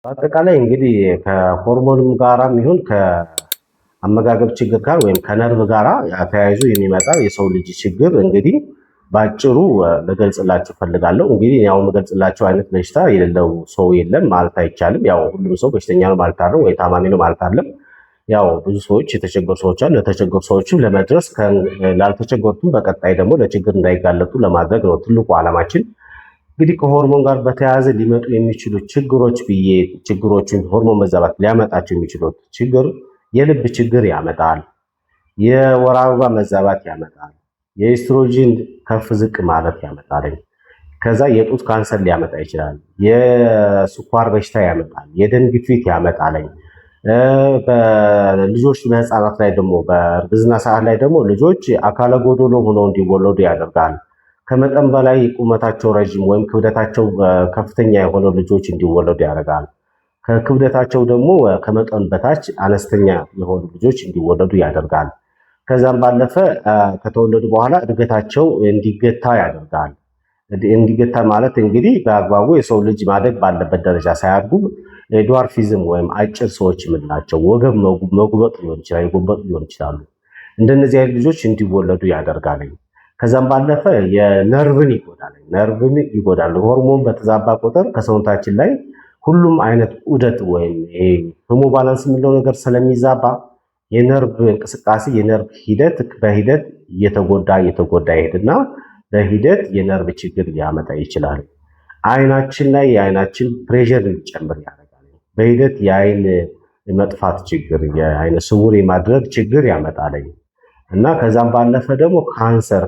በአጠቃላይ እንግዲህ ከሆርሞንም ጋራም ይሁን ከአመጋገብ ችግር ጋር ወይም ከነርቭ ጋራ ተያይዞ የሚመጣ የሰው ልጅ ችግር እንግዲህ በአጭሩ ልገልጽላችሁ ፈልጋለሁ። እንግዲህ ያው የምገልጽላችሁ አይነት በሽታ የሌለው ሰው የለም ማለት አይቻልም። ያው ሁሉም ሰው በሽተኛ ነው ማለት አይደለም፣ ወይ ታማሚ ነው ማለት አይደለም። ያው ብዙ ሰዎች የተቸገሩ ሰዎች አሉ። ለተቸገሩ ሰዎችም ለመድረስ፣ ላልተቸገሩትም በቀጣይ ደግሞ ለችግር እንዳይጋለጡ ለማድረግ ነው ትልቁ ዓላማችን። እንግዲህ ከሆርሞን ጋር በተያያዘ ሊመጡ የሚችሉ ችግሮች ብዬ ችግሮችን ሆርሞን መዛባት ሊያመጣቸው የሚችሉት ችግር የልብ ችግር ያመጣል። የወር አበባ መዛባት ያመጣል። የኤስትሮጂን ከፍ ዝቅ ማለት ያመጣል። ከዛ የጡት ካንሰር ሊያመጣ ይችላል። የስኳር በሽታ ያመጣል። የደም ግፊት ያመጣል። በልጆች በህፃናት ላይ ደግሞ በእርግዝና ሰዓት ላይ ደግሞ ልጆች አካለ ጎዶሎ ሆነው እንዲወለዱ ያደርጋል። ከመጠን በላይ ቁመታቸው ረዥም ወይም ክብደታቸው ከፍተኛ የሆነ ልጆች እንዲወለዱ ያደርጋል። ከክብደታቸው ደግሞ ከመጠን በታች አነስተኛ የሆኑ ልጆች እንዲወለዱ ያደርጋል። ከዛም ባለፈ ከተወለዱ በኋላ እድገታቸው እንዲገታ ያደርጋል። እንዲገታ ማለት እንግዲህ በአግባቡ የሰው ልጅ ማደግ ባለበት ደረጃ ሳያድጉ dwarfism ወይም አጭር ሰዎች የምንላቸው ወገብ መጉበጥ ሊሆን ይችላል፣ የጎበጡ ሊሆን ይችላሉ። እንደነዚህ አይነት ልጆች እንዲወለዱ ያደርጋል። ከዛም ባለፈ የነርቭን ይጎዳል፣ ነርቭን ይጎዳል። ሆርሞን በተዛባ ቁጥር ከሰውነታችን ላይ ሁሉም አይነት ዑደት ወይም ይሄ balance የምንለው ነገር ስለሚዛባ የነርቭ እንቅስቃሴ የነርቭ ሂደት በሂደት እየተጎዳ እየተጎዳ ይሄድና በሂደት የነርቭ ችግር ሊያመጣ ይችላል። አይናችን ላይ የአይናችን pressure እንዲጨምር ያደርጋል። በሂደት የአይን መጥፋት ችግር፣ የአይነ ስውር የማድረግ ችግር ያመጣል እና ከዛም ባለፈ ደግሞ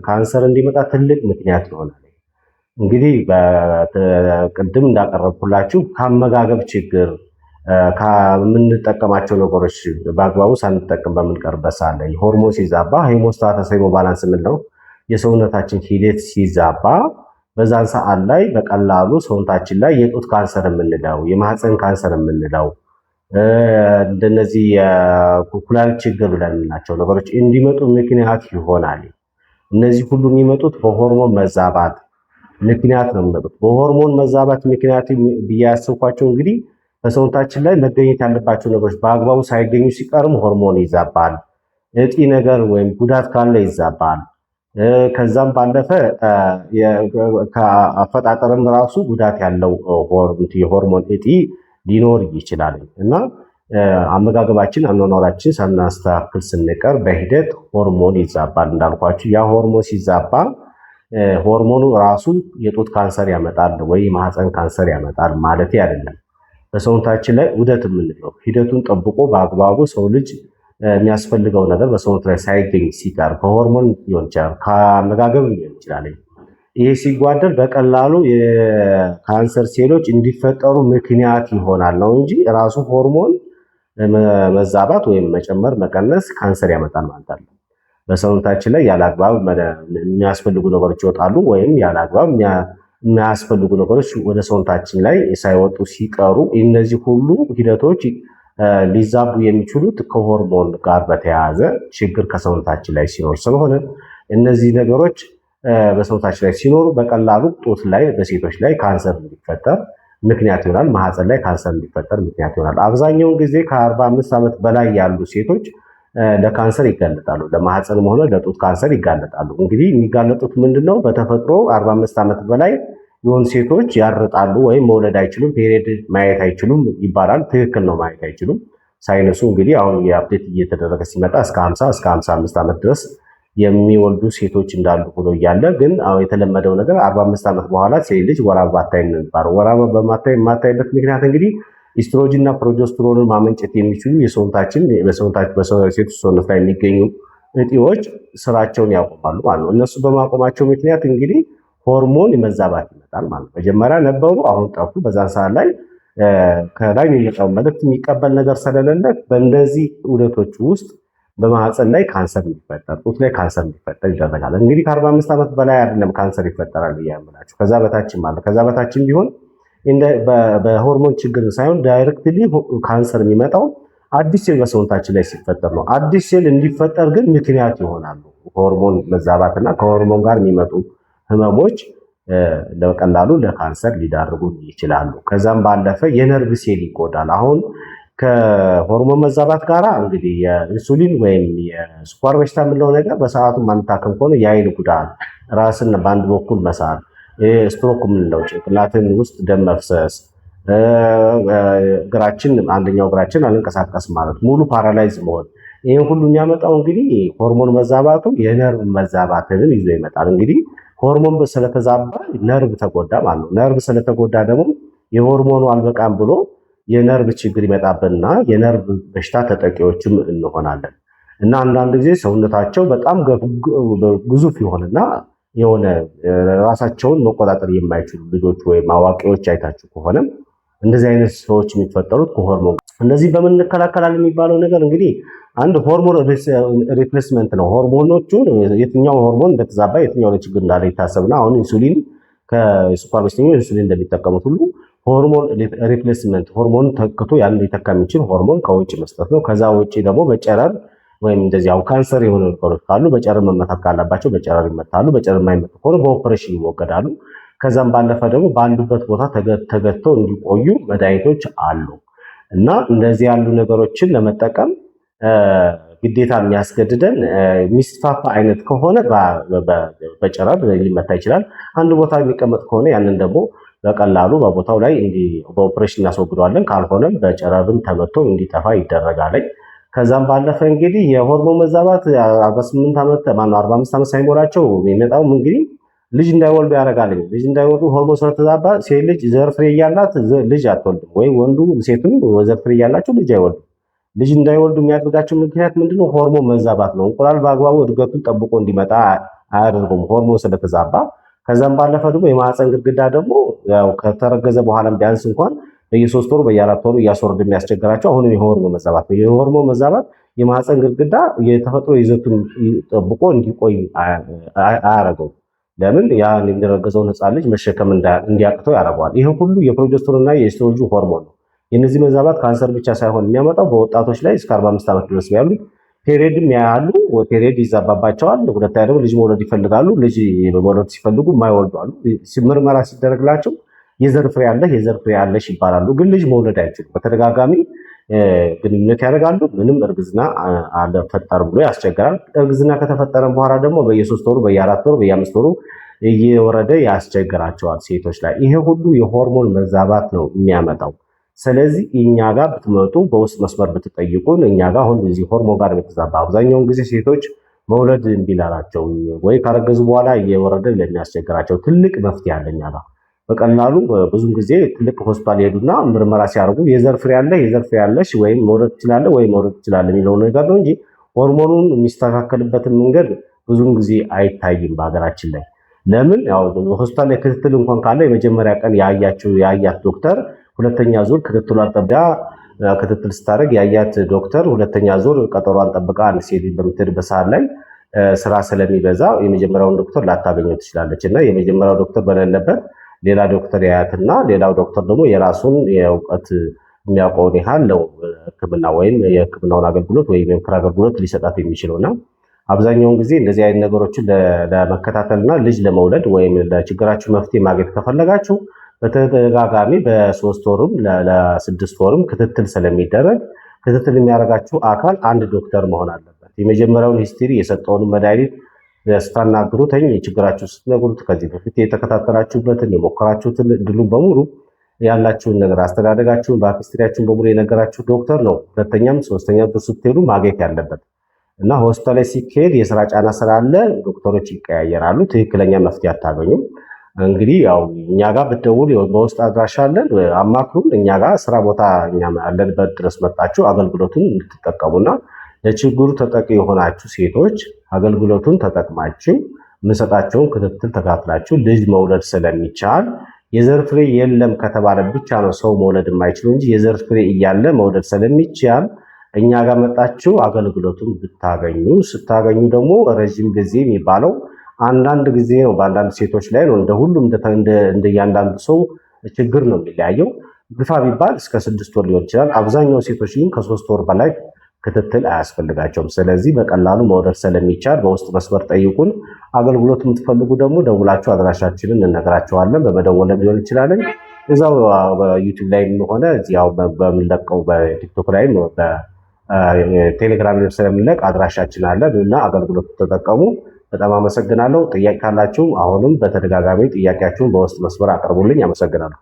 ካንሰር እንዲመጣ ትልቅ ምክንያት ይሆናል። እንግዲህ ቅድም እንዳቀረብኩላችሁ ከአመጋገብ ችግር፣ ከምንጠቀማቸው ነገሮች በአግባቡ ሳንጠቀም በምንቀርበት ሰዓት ላይ ሆርሞን ሲዛባ፣ homeostasis balance የምንለው የሰውነታችን ሂደት ሲዛባ በዛን ሰዓት ላይ በቀላሉ ሰውነታችን ላይ የጡት ካንሰር የምንለው፣ የማህፀን ካንሰር የምንለው፣ እንደነዚህ የኩላሊት ችግር ብለን የምንላቸው ነገሮች እንዲመጡ ምክንያት ይሆናል። እነዚህ ሁሉ የሚመጡት በሆርሞን መዛባት ምክንያት ነው የሚመጡት። በሆርሞን መዛባት ምክንያት ብዬ ያሰብኳቸው እንግዲህ በሰውነታችን ላይ መገኘት ያለባቸው ነገሮች በአግባቡ ሳይገኙ ሲቀርም ሆርሞን ይዛባል። እጢ ነገር ወይም ጉዳት ካለ ይዛባል። ከዛም ባለፈ ከአፈጣጠርም ራሱ ጉዳት ያለው የሆርሞን እጢ ሊኖር ይችላል እና አመጋገባችን፣ አኗኗራችን ሳናስተካክል ስንቀር በሂደት ሆርሞን ይዛባል። እንዳልኳችሁ ያ ሆርሞን ሲዛባ ሆርሞኑ ራሱ የጡት ካንሰር ያመጣል ወይ የማህፀን ካንሰር ያመጣል ማለት አይደለም። በሰውነታችን ላይ ዑደት የምንለው ሂደቱን ጠብቆ በአግባቡ ሰው ልጅ የሚያስፈልገው ነገር በሰውነት ላይ ሳይገኝ ሲቀር ከሆርሞን ሊሆን ይችላል፣ ከአመጋገብ ሊሆን ይችላል። ይሄ ሲጓደል በቀላሉ የካንሰር ሴሎች እንዲፈጠሩ ምክንያት ይሆናል ነው እንጂ ራሱ ሆርሞን መዛባት ወይም መጨመር መቀነስ ካንሰር ያመጣል ማለት አይደለም። በሰውነታችን ላይ ያለ አግባብ የሚያስፈልጉ ነገሮች ይወጣሉ ወይም ያለ አግባብ የሚያስፈልጉ ነገሮች ወደ ሰውነታችን ላይ ሳይወጡ ሲቀሩ እነዚህ ሁሉ ሂደቶች ሊዛቡ የሚችሉት ከሆርሞን ጋር በተያያዘ ችግር ከሰውነታችን ላይ ሲኖር ስለሆነ እነዚህ ነገሮች በሰውነታችን ላይ ሲኖሩ በቀላሉ ጡት ላይ በሴቶች ላይ ካንሰር እንዲፈጠር ምክንያት ይሆናል። ማህፀን ላይ ካንሰር እንዲፈጠር ምክንያት ይሆናል። አብዛኛውን ጊዜ ከ45 ዓመት በላይ ያሉ ሴቶች ለካንሰር ይጋለጣሉ። ለማህፀንም ሆነ ለጡት ካንሰር ይጋለጣሉ። እንግዲህ የሚጋለጡት ምንድነው? በተፈጥሮ 45 ዓመት በላይ የሆኑ ሴቶች ያርጣሉ ወይም መውለድ አይችሉም፣ period ማየት አይችሉም ይባላል። ትክክል ነው፣ ማየት አይችሉም። ሳይንሱ እንግዲህ አሁን የ update እየተደረገ ሲመጣ እስከ 50 እስከ 55 ዓመት ድረስ የሚወልዱ ሴቶች እንዳሉ ሆኖ እያለ ግን አሁን የተለመደው ነገር 45 ዓመት በኋላ ሴት ልጅ ወር አበባ አታይም ነው የሚባለው። ወር አበባ በማታይበት ምክንያት እንግዲህ ኢስትሮጅን እና progesterone ን ማመንጨት የሚችሉ የሰውነታችን በሰውነታችን በሴቶች ሰውነት ላይ የሚገኙ እጢዎች ስራቸውን ያቆማሉ ማለት ነው። እነሱ በማቆማቸው ምክንያት እንግዲህ ሆርሞን መዛባት ይመጣል ማለት ነው። መጀመሪያ ነበሩ፣ አሁን ጠፉ። በዛን ሰዓት ላይ ከላይ የሚመጣው መልእክት የሚቀበል ነገር ስለሌለ በእነዚህ ዑደቶች ውስጥ በማህፀን ላይ ካንሰር እንዲፈጠር፣ ጡት ላይ ካንሰር እንዲፈጠር ይደረጋል። እንግዲህ ከ45 ዓመት በላይ አይደለም ካንሰር ይፈጠራል ብዬ የምላችሁ፣ ከዛ በታችም አለ። ከዛ በታችም ቢሆን በሆርሞን ችግር ሳይሆን directly ካንሰር የሚመጣው አዲስ ሴል በሰውነታችን ላይ ሲፈጠር ነው። አዲስ ሴል እንዲፈጠር ግን ምክንያት ይሆናሉ ሆርሞን መዛባትና ከሆርሞን ጋር የሚመጡ ህመሞች በቀላሉ ለካንሰር ሊዳርጉ ይችላሉ። ከዛም ባለፈ የነርቭ ሴል ይጎዳል። አሁን ከሆርሞን መዛባት ጋር እንግዲህ የኢንሱሊን ወይም የስኳር በሽታ የምንለው ነገር በሰዓቱ ማንታከም ከሆነ የአይን ጉዳት፣ ራስን በአንድ በኩል መሳል፣ ስትሮክ የምንለው ጭንቅላትን ውስጥ ደም መፍሰስ፣ እግራችን አንደኛው እግራችን አልንቀሳቀስ ማለት ሙሉ paralyze መሆን፣ ይህን ሁሉ የሚያመጣው እንግዲህ ሆርሞን መዛባቱ የነርቭ መዛባትንም ይዞ ይመጣል። እንግዲህ ሆርሞን ስለተዛባ ነርቭ ተጎዳ ማለት ነው። ነርቭ ስለተጎዳ ደግሞ የሆርሞኑ አልበቃም ብሎ የነርቭ ችግር ይመጣብንና የነርቭ በሽታ ተጠቂዎችም እንሆናለን። እና አንዳንድ ጊዜ ሰውነታቸው በጣም ግዙፍ ይሆንና የሆነ ራሳቸውን መቆጣጠር የማይችሉ ልጆች ወይም አዋቂዎች አይታችሁ ከሆነም እንደዚህ አይነት ሰዎች የሚፈጠሩት ከሆርሞን። እነዚህ በምን እንከላከላለን የሚባለው ነገር እንግዲህ አንድ hormone replacement ነው። ሆርሞኖቹን የትኛው ሆርሞን እንደተዛባ የትኛው ላይ ችግር እንዳለ ይታሰብና አሁን ኢንሱሊን ከስኳር በሽተኞች ኢንሱሊን እንደሚጠቀሙት ሁሉ hormone replacement ሆርሞን ተክቶ ያን ሊተካ የሚችል ሆርሞን ከውጭ መስጠት ነው። ከዛ ውጭ ደግሞ በጨረር ወይም እንደዚህ አሁን ካንሰር የሆኑ ነገሮች ካሉ በጨረር መመታት ካለባቸው በጨረር ይመታሉ። በጨረር የማይመቱ ከሆነ በኦፕሬሽን ይወገዳሉ። ከዛም ባለፈ ደግሞ ባሉበት ቦታ ተገትተው እንዲቆዩ መድኃኒቶች አሉ። እና እንደዚህ ያሉ ነገሮችን ለመጠቀም ግዴታ የሚያስገድደን የሚስፋፋ አይነት ከሆነ በጨረር ሊመታ ይችላል። አንድ ቦታ የሚቀመጥ ከሆነ ያንን ደግሞ በቀላሉ በቦታው ላይ በኦፕሬሽን እናስወግደዋለን። ካልሆነም በጨረርም ተመቶ እንዲጠፋ ይደረጋል። ከዛም ባለፈ እንግዲህ የሆርሞን መዛባት 48 ዓመት ማነው 45 ዓመት ሳይሞላቸው የሚመጣው እንግዲህ ልጅ እንዳይወልዱ ያደርጋል። ልጅ እንዳይወልዱ ሆርሞን ስለተዛባ ሴት ልጅ ዘር ፍሬ እያላት ልጅ አትወልድም፣ ወይ ወንዱ ሴቱም ዘር ፍሬ እያላቸው ልጅ አይወልዱም። ልጅ እንዳይወልዱ የሚያደርጋቸው ምክንያት ምንድነው? ሆርሞን መዛባት ነው። እንቁላል በአግባቡ እድገቱን ጠብቆ እንዲመጣ አያደርጉም ሆርሞን ስለተዛባ። ከዛም ባለፈ ደግሞ የማህፀን ግድግዳ ደግሞ ያው ከተረገዘ በኋላም ቢያንስ እንኳን በየሶስት ወሩ በየአራት ወሩ እያስወረደ የሚያስቸግራቸው አሁንም የሆርሞን መዛባት ነው። የሆርሞን መዛባት የማህፀን ግድግዳ የተፈጥሮ ይዘቱን ጠብቆ እንዲቆይ አያደርገውም። ለምን ያን የሚረገዘውን ህፃን ልጅ መሸከም እንዲያቅተው ያደርገዋል። ይህ ሁሉ የ progesterone እና የኤስትሮጅን ሆርሞን ነው። የነዚህ መዛባት ካንሰር ብቻ ሳይሆን የሚያመጣው በወጣቶች ላይ እስከ 45 ዓመት ድረስ ያሉ period ም ያያሉ፣ period ይዛባባቸዋል። ሁለተኛ ደግሞ ልጅ መውለድ ይፈልጋሉ። ልጅ መውለድ ሲፈልጉ የማይወልዱ አሉ። ምርመራ ሲደረግላቸው የዘር ፍሬ አለህ የዘር ፍሬ አለሽ ይባላሉ፣ ግን ልጅ መውለድ አይችሉም። በተደጋጋሚ ግንኙነት ያደርጋሉ። ምንም እርግዝና አልፈጠርም ብሎ ያስቸግራል። እርግዝና ከተፈጠረ በኋላ ደግሞ በየሶስት ወሩ በየአራት ወሩ በየአምስት ወሩ እየወረደ ያስቸግራቸዋል ሴቶች ላይ። ይሄ ሁሉ የሆርሞን መዛባት ነው የሚያመጣው። ስለዚህ እኛ ጋር ብትመጡ በውስጥ መስመር ብትጠይቁን እኛ ጋር አሁን እዚህ ሆርሞን ጋር የተዛባ አብዛኛውን ጊዜ ሴቶች መውለድ እምቢ ላላቸው ወይ ካረገዙ በኋላ እየወረደ ለሚያስቸግራቸው ትልቅ መፍትሄ አለ እኛ ጋር። በቀላሉ ብዙ ጊዜ ትልቅ ሆስፒታል ይሄዱና ምርመራ ሲያደርጉ የዘር ፍሬ አለ የዘር ፍሬ አለሽ ወይም መውለድ ትችላለህ ወይ መውለድ ትችላለህ የሚለው ነገር ነው እንጂ ሆርሞኑን የሚስተካከልበትን መንገድ ብዙን ጊዜ አይታይም በሀገራችን ላይ። ለምን ያው ሆስፒታል ላይ ክትትል እንኳን ካለ የመጀመሪያ ቀን ያያቸው ያያት ዶክተር ሁለተኛ ዙር ክትትሏን ጠብቃ ክትትል ስታደርግ ያያት ዶክተር ሁለተኛ ዙር ቀጠሯን ጠብቃ አንድ ሴት በምትሄድበት ሰዓት ላይ ስራ ስለሚበዛ የመጀመሪያውን ዶክተር ላታገኘው ትችላለች። እና የመጀመሪያው ዶክተር በሌለበት ሌላ ዶክተር ያያትና ሌላው ዶክተር ደግሞ የራሱን የእውቀት የሚያውቀውን ያህል ነው ሕክምና ወይም የሕክምናውን አገልግሎት ወይም የምክር አገልግሎት ሊሰጣት የሚችለውና አብዛኛውን ጊዜ እንደዚህ አይነት ነገሮችን ለመከታተልና ልጅ ለመውለድ ወይም ለችግራችሁ መፍትሄ ማግኘት ከፈለጋችሁ በተደጋጋሚ በሶስት ወርም ለስድስት ወርም ክትትል ስለሚደረግ ክትትል የሚያደርጋችሁ አካል አንድ ዶክተር መሆን አለበት። የመጀመሪያውን history የሰጠውን መድኃኒት ስታናግሩት ችግራችሁ ስትነግሩት ከዚህ በፊት የተከታተላችሁበትን የሞከራችሁትን ድሉን በሙሉ ያላችሁን ነገር አስተዳደጋችሁን back history ያችሁን በሙሉ የነገራችሁ ዶክተር ነው። ሁለተኛም ሶስተኛ ዙር ስትሄዱ ማግኘት ያለበት እና ሆስፒታል ላይ ሲካሄድ የስራ ጫና ስላለ ዶክተሮች ይቀያየራሉ። ትክክለኛ መፍትሄ አታገኙም። እንግዲህ ያው እኛ ጋር ብትደውሉ በውስጥ አድራሻ አለን፣ አማክሩን። እኛ ጋር ስራ ቦታ እኛ ያለንበት ድረስ መጣችሁ አገልግሎቱን እንድትጠቀሙና ለችግሩ ተጠቂ የሆናችሁ ሴቶች አገልግሎቱን ተጠቅማችሁ የምንሰጣቸውን ክትትል ተካትላችሁ ልጅ መውለድ ስለሚቻል የዘር ፍሬ የለም ከተባለ ብቻ ነው ሰው መውለድ የማይችለው እንጂ የዘር ፍሬ እያለ መውለድ ስለሚቻል እኛ ጋር መጣችሁ አገልግሎቱን ብታገኙ ስታገኙ ደግሞ ረዥም ጊዜ የሚባለው አንዳንድ ጊዜ ነው። በአንዳንድ ሴቶች ላይ ነው። እንደ ሁሉም እንደ እያንዳንዱ ሰው ችግር ነው የሚለያየው። ግፋ ቢባል እስከ 6 ወር ሊሆን ይችላል። አብዛኛው ሴቶች ግን ከ3 ወር በላይ ክትትል አያስፈልጋቸውም። ስለዚህ በቀላሉ መውለድ ስለሚቻል በውስጥ መስመር ጠይቁን፣ አገልግሎት የምትፈልጉ ደግሞ ደውላችሁ አድራሻችንን እንነግራችኋለን። በመደወልም ሊሆን ይችላል። እዛው በዩቲዩብ ላይም ሆነ እዚያው በምንለቀው በቲክቶክ ላይም በቴሌግራም ስለምንለቅ አድራሻችን አለ እና አገልግሎት ተጠቀሙ። በጣም አመሰግናለሁ። ጥያቄ ካላችሁ አሁንም በተደጋጋሚ ጥያቄያችሁን በውስጥ መስመር አቅርቡልኝ። አመሰግናለሁ።